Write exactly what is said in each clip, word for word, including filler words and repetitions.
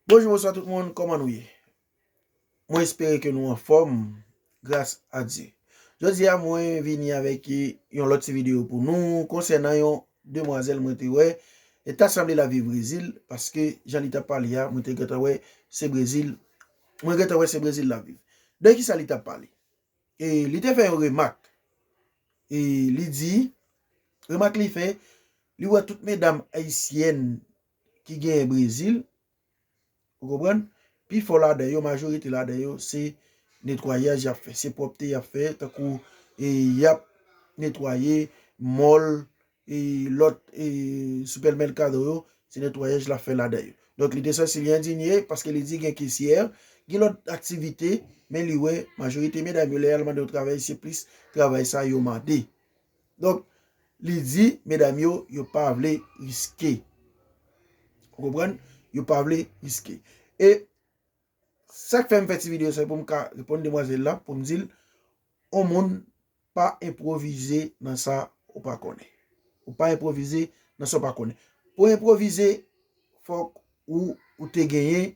Bonjou, bonswa tout moun, kòman nou ye? Mwen espere ke nou anfòm, gras a Dye. Jodi a, mwen vini avèk yon lòt ti videyo pou nou konsènan yon demwazèl mwen te wè, e ta sanble l ap viv Brezil, paske jan li t ap pale a, mwen te gentan wè se Brezil, mwen gentan wè se Brezil l ap viv. De kisa li t ap pale? E li te fè yon remak. E li di, remak li fè, li wè tout medam ayisyèn ki genyen Brezil, ou konprann? Pifò ladan yo, majorite ladan yo, se netwayaj y ap fè, se pwòpte y ap fè, tankou e, y ap netwaye mòl, e, lòt e, sipèmèkado yo, se netwayaj l ap fè ladan yo. Donk, li te santi li endinye paske li di gen kesyè, gen lòt aktivite, men li wè majorite medam yo, lè y al mande yon travay, se plis travay sa yo mande. Donk, li di, medam yo, yo pa vle riske. Ou konprann? Yo pa vle riske. E sa k fè m fè ti videyo sa pou m ka reponn demwazèl la, pou m di l, on moun pa enpwovize nan sa ou pa konnen. Ou pa enpwovize nan sa ou pa konnen. Pou enpwovize, fòk ou, ou te genyen,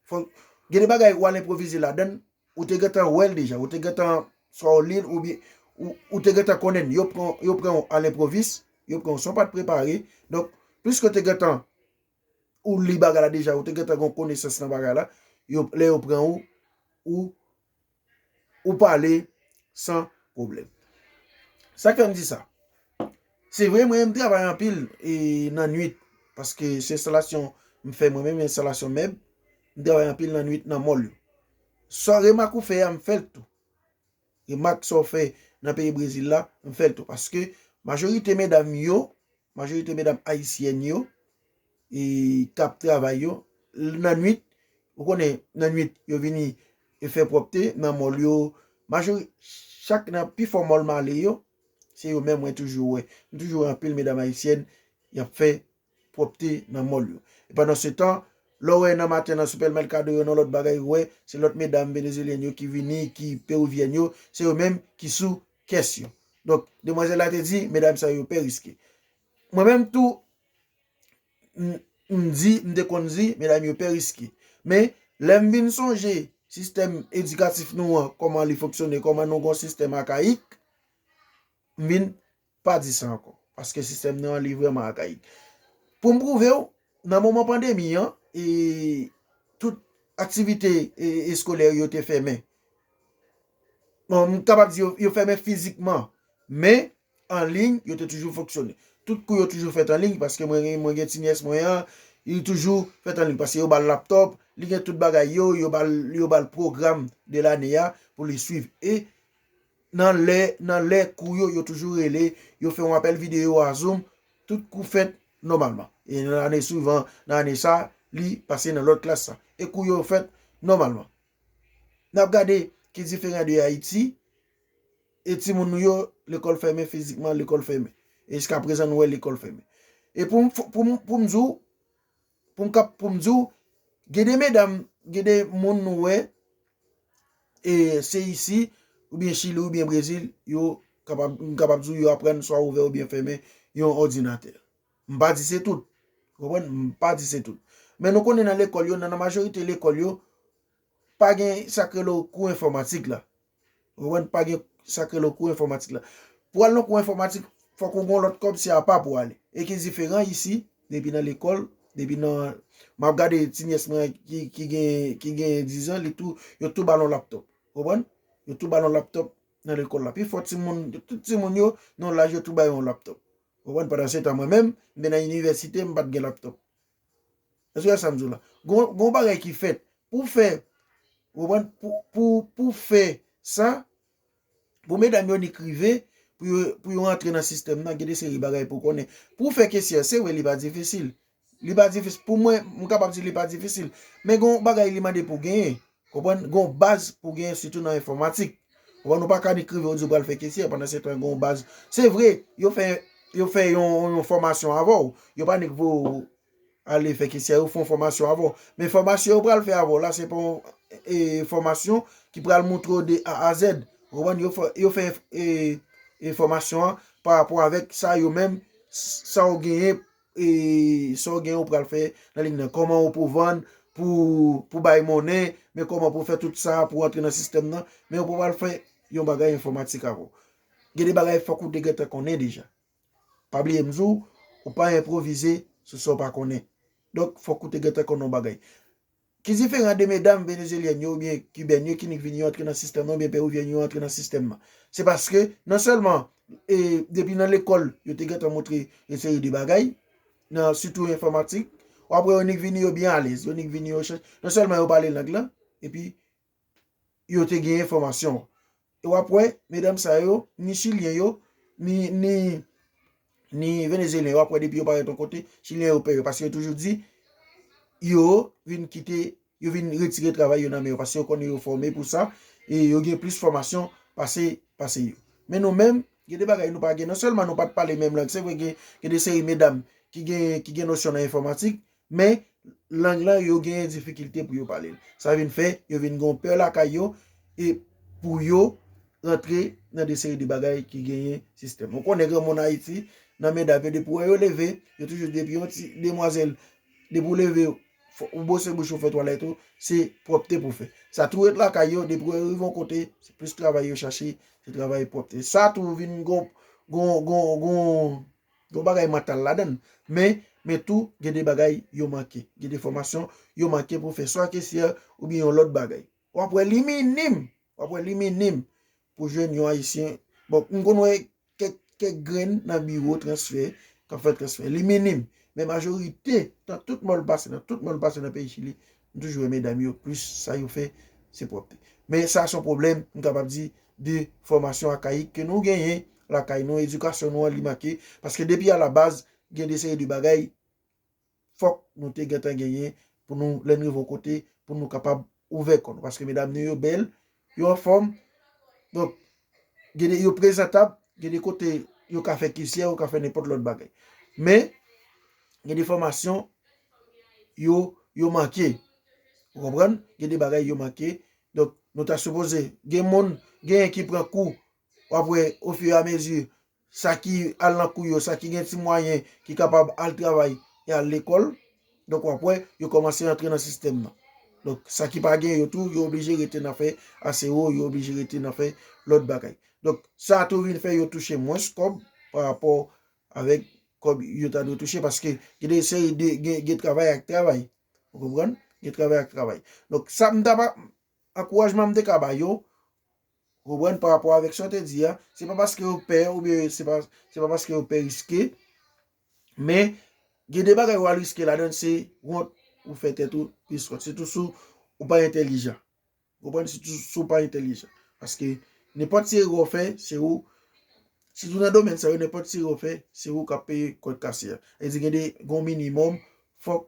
fòk, gen de bagay ou al enpwovize ladan l, ou te gentan wè l deja, ou te gentan swa w li l, oubyen ou, ou te gentan konnen l, yo pran, yo pran w alenpwovis, yo pran w san w pa t prepare. Donk, piske w te gentan, ou li bagay la deja, ou te gentan gen konesans nan bagay la, yo, lè yo pran ou, ou, ou pale san pwoblèm. Sa k fè m di sa? Se vre, mwen menm m travay anpil e nan nwit, paske se enstalasyon m fè mwen menm, enstalasyon mèb, m travay anpil nan nwit nan mòl yo. Sa remak ou fè a, m fè l tou. Remak sa w fè nan peyi Brezil la, m fè l tou. Paske majorite medam yo, majorite medam ayisyèn yo, e k ap travay yo, nan nwit, ou konnen, nan nwit, yo vini e fè pwòpte nan mòl yo. Majori-, chak nan pifò mòl m ale yo, se yo menm mwen toujou wè. M toujou wè anpil medam ayisyèn, y ap fè pwòpte nan mòl yo. E pandan se tan, lè w wè nan maten nan sipèmèkado yo, nan lòt bagay, ou wè, se lòt medam venezuelyèn yo ki vini, ki peruvyèn yo, se yo menm ki sou kès yo. Donk, demwazèl la te di, medam sa yo pè riske. Mwen menm tou, m, m di, m te konn di, medam yo pè riske. Men, lè m vin sonje sistèm edikatif nou an, kòman li fonksyone, kòman nou gon sistèm akayik, m vin pa di sa ankò. Paske sistèm nou an, li vrèman akayik. Pou m pwouve w, nan moman pandemi an, e, tout aktivite, e, eskolè yo te fèmen. Bon, m kapab di yo, yo fèmen fizikman, men an liy, yo te toujou fonksyone. Tout kou yo toujou fèt an liy, paske mwen, mwen gen ti nyès mwen an, li toujou fèt an liy, paske yo ba l laptòp, li gen tout bagay yo, yo ba l, yo ba l pwogram de lane a pou li swiv. E nan lè, nan lè kou yo, yo toujou rele, yo fè yon apèl videyo a Zoom, tout kou fèt nòmalman. E nan lane swivan, nan ane sa, li pase nan lòt klas sa. E kou yo fèt nòmalman. N ap gade ki diferan de Ayiti, e timoun nou yo, lekòl fèmen fizikman, lekòl fèmen. E jiskaprezan, nou wè lekòl fèmen. E pou m, pou m, pou m di w, pou m kap-, pou m di w, gen de medam, gen de moun nou wè, e se isi, oubyen Chili, oubyen Brezil, yo kapab, m kapab di w, yo aprann swa ouvè oubyen fèmen yon òdinatè. M pa di se tout. Ou konprann? M pa di se tout. Men nou konnen nan lekòl yo, nan, nan majorite lekòl yo, pa gen sa k rele kou enfòmatik la. Ou konprann? Pa gen sa k rele kou enfòmatik la. Pou al nan kou enfòmatik, fòk ou gon lòt kòb, se apa pou ale. E ki diferan isi, depi nan lekòl, depi nan, m ap gade ti nyès mwen ki, ki gen, ki gen dizan, li tou, yo tou ba l yon laptòp. Ou konprann? Yo tou ba l yon laptòp nan lekòl la. Pifò timoun, tout timoun yo, nan laj yo tou ba yo yon laptòp. Ou konprann? Pandan se tan, mwen menm, m te nan inivèsite, m pa t gen laptòp. Èske w wè sa m di w la? Gon, gon bagay ki fèt. Pou fè, ou konprann? Pou, pou, pou fè sa, pou medam yo ni k rive, pou yo, pou yo rantre nan sistèm nan, gen de seri bagay pou konnen. Pou fè kesyè, se vre, li pa difisil. Li pa difisil. Pou mwen, m kapab di li pa difisil. Men gon bagay li mande pou genyen. Konprann? Gon baz pou genyen, sitou nan enfòmatik. Konprann? Ou pa ka ni k rive, ou di w pral fè kesyè, pandan se tan gon baz. Se vre, yo fè, yo fè yon, yon fòmasyon avè w. Yo pa ni k voye w ale fè kesyè, yo fè yon fòmasyon avè w. Men fòmasyon yo pral fè avè w la, se pa yon, e, fòmasyon ki pral montre w de A a Z. Ou konprann? Yo fè, yo fè, e, e, fòmasyon an pa rapò avèk sa yo menm, sa w genyen, e, sa w genyen ou pral fè nan liy nan. Kòman ou pou vann, pou, pou bay monnen, men kòman pou fè tout sa, pou antre nan sistèm nan, men ou pa pral fè yon bagay enfòmatik avè w. Gen de bagay fòk ou te gentan konnen deja. Pa bliye m di w, ou pa enpwovize sou sa w pa konnen. Donk, fòk ou te gentan konnen yon bagay. Ki diferan de medam venezyelyèn yo oubyen kibèn yo ki nik vini yo antre nan sistèm nan, oubyen peruvyèn yo antre nan sistèm nan? Se paske, non sèlman, e, depi nan lekòl, yo te gentan montre yon seri de bagay, nan, sitou enfòmatik, w ap wè yo nik vini yo byen alèz, yo nik vini yo chèche, non sèlman yo pale lang lan, epi yo te gen enfòmasyon. E w ap wè, medam sa yo, ni chilyen yo, ni, ni, ni venezyelyen yo, w ap wè depi yo parèt yon kote, chilyen yo pè yo, paske yo toujou di, yo vin kite, yo vin retire travay yo nan men yo, paske yo konnen yo fòme pou sa, e yo gen plis fòmasyon pase, pase yo. Men nou menm, gen de bagay nou pa gen, non sèlman nou pa t pale menm lang, se vre gen, gen de seri medam ki gen, ki gen nosyon nan enfòmatik, men lang lan yo genyen difikilte pou yo pale l. Sa vin fè yo vin gen pè lakay yo e pou yo rantre nan de seri de bagay ki genyen sistèm. Ou konnen granmoun Ayiti, nan medam yo depi w wè yo leve, yo toujou depi yon ti demwazèl, depi w leve, fò, ou bwose bouch ou fè twalèt ou, se pwòpte pou fè. Sa tou ret lakay yo, depi w rive yon kote, se plis travay yo chache, se travay pwòpte. Sa tou vin gon, gon, gon, gon, gon bagay mantal ladan l. Men, men tou, gen de bagay yo manke. Gen de fòmasyon yo manke pou fè swa kesyè oubyen yon lòt bagay. W ap wè li minim, w ap wè li minim pou jwenn yon Ayisyen. Bon, m konn wè kèk, kèk grenn nan biwo transfè, k ap fè transfè. Li minim. Men majorite, nan tout mòl pase, nan tout mòl pase nan peyi Chili, m toujou wè medam yo, plis sa yo fè, se pwòpte. Men sa se yon pwoblèm, m kapab di, de fòmasyon akayik ke nou genyen lakay nou, edikasyon nou an li manke, paske depi alabaz, gen de seri de bagay, fòk nou te gentan genyen pou nou, lè n rive yon kote, pou nou kapab ouvè kò nou. Paske medam nou yo bèl, yo anfòm, donk, gen de, yo prezantab, gen de kote yo ka fè kesyè, yo ka fè nenpòt lòt bagay. Men, gen de fòmasyon, yo, yo manke. Ou konprann? Gen de bagay yo manke. Donk, nou ta sipoze, gen moun, genyen ki pran kou, w ap wè, ofiramezi, sa ki al nan kou yo, sa ki gen ti mwayen, ki kapab al travay e al lekòl. Donk, w ap wè, yo kòmanse antre nan sistèm nan. Donk, sa ki pa gen yo tou, yo oblije rete nan fè asewo, yo oblije rete nan fè lòt bagay. Donk, sa tou vin fè yo touche mwens kòb pa rapò avèk kòb yo ta dwe touche, paske gen de seri de, gen, gen travay ak travay. Ou konprann? Gen travay ak travay. Donk, sa m ta pa, ankourajman m te ka ba yo, ou konprann, pa rapò avèk sa w te di a, se pa paske yo pè, oubyen se pa, se pa paske yo pè riske, men gen de bagay w al riske ladan l, se wont ou fè tèt ou plis wont, sitou si w pa entèlijan. Ou konprann? Sitou si w pa entèlijan. Paske nenpòt ti erè w fè, se ou, sitou nan domèn sa yo, nenpòt ti erè w fè, se ou k ap peye kòd kase a. Sa vle di gen de, gen yon minimòm, fòk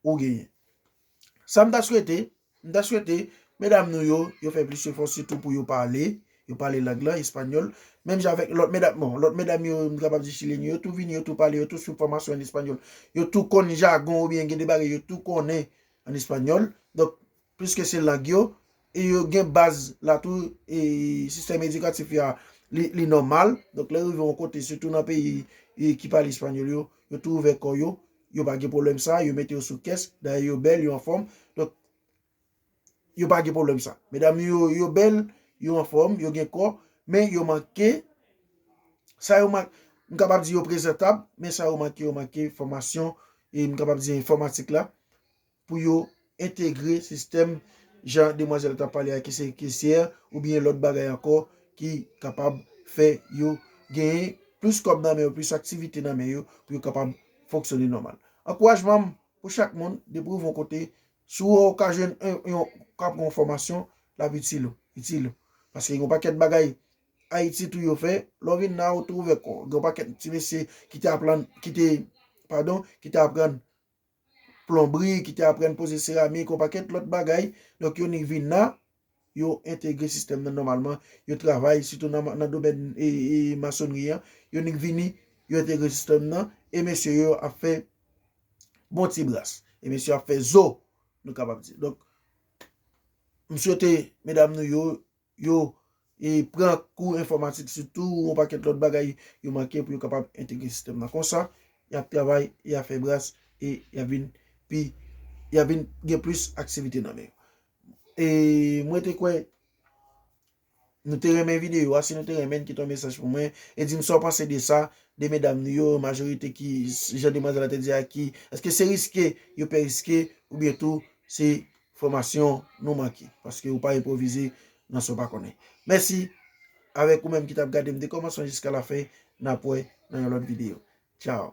ou genyen. Sa m ta swete, m ta swete, medam nou yo, yo fè plis efò, sitou pou yo pale, yo pale lang lan, espanyòl. Menm jan avèk lòt medam, bon, lòt medam yo, m kapab di chilyen yo, yo tou vini, yo tou pale, yo tou swiv fòmasyon an espanyòl. Yo tou konn jagon oubyen gen de bagay, yo tou konnen an espanyòl. Donk, pliske se lang yo, e yo gen baz la tou, e sistèm edikatif yo a, li, li nòmal. Donk, lè yo rive yon kote, sitou nan peyi, e, ki pale espanyòl yo, yo tou ouvè kò yo, yo pa gen pwoblèm sa, yo mete yo sou kès, dayè yo bèl, yo anfòm. Donk, yo pa gen pwoblèm sa. Medam yo, yo bèl, yo anfòm, yo gen kò, men yo manke, sa yo manke, m kapab di yo prezantab, men sa yo manke, yo manke fòmasyon, e m kapab di enfòmatik la, pou yo entegre sistèm jan demwazèl t ap pale a, ki se kesyè, oubyen lòt bagay ankò ki kapab fè yo genyen plis kòb nan men yo, plis aktivite nan men yo, pou yo kapab fonksyone nòmal. Ankourajman m pou chak moun, depi w rive yon kote, si w wè w ka jwenn yon, yon, k ap gen yon fòmasyon, l ap itil ou, itil ou. Paske gen yon pakèt bagay Ayiti tou yo fè, lè w vin la, ou tou ouvè kò w. Gen yon pakèt ti mesye ki te aprann, ki te, padon, ki te aprann plonbri, ki te aprann poze seramik, yon pakèt lòt bagay. Donk, yo nik vin la, yo entegre sistèm nan nòmalman, yo travay, sitou nan, nan domèn, e, e, masonri an, yo nik vini, yo entegre sistèm nan, e mesye yo ap fè bon ti bras. E mesye ap fè zo, nou kapab di. Donk, m swete medam nou yo, yo, e, pran kou enfòmatik, sitou yon pakèt lòt bagay yo manke pou yo kapab entegre sistèm nan. Konsa, y ap travay, y ap fè bras, e y ap vin pi y ap vin gen plis aktivite nan men yo. E mwen te kwè nou te renmen videyo a, si nou te renmen, kite yon mesaj pou mwen e di m sa w panse de sa, de medam nou yo, majorite ki, jan demwazèl la te di a, ki, èske se riske yo pè riske, oubyen tou se fòmasyon nou manke, paske ou pa enpwovize nan sa w pa konnen. Mèsi avèk ou menm ki t ap gade m de kòmansman jiska lafen, n ap wè nan yon lòt videyo. Tchao.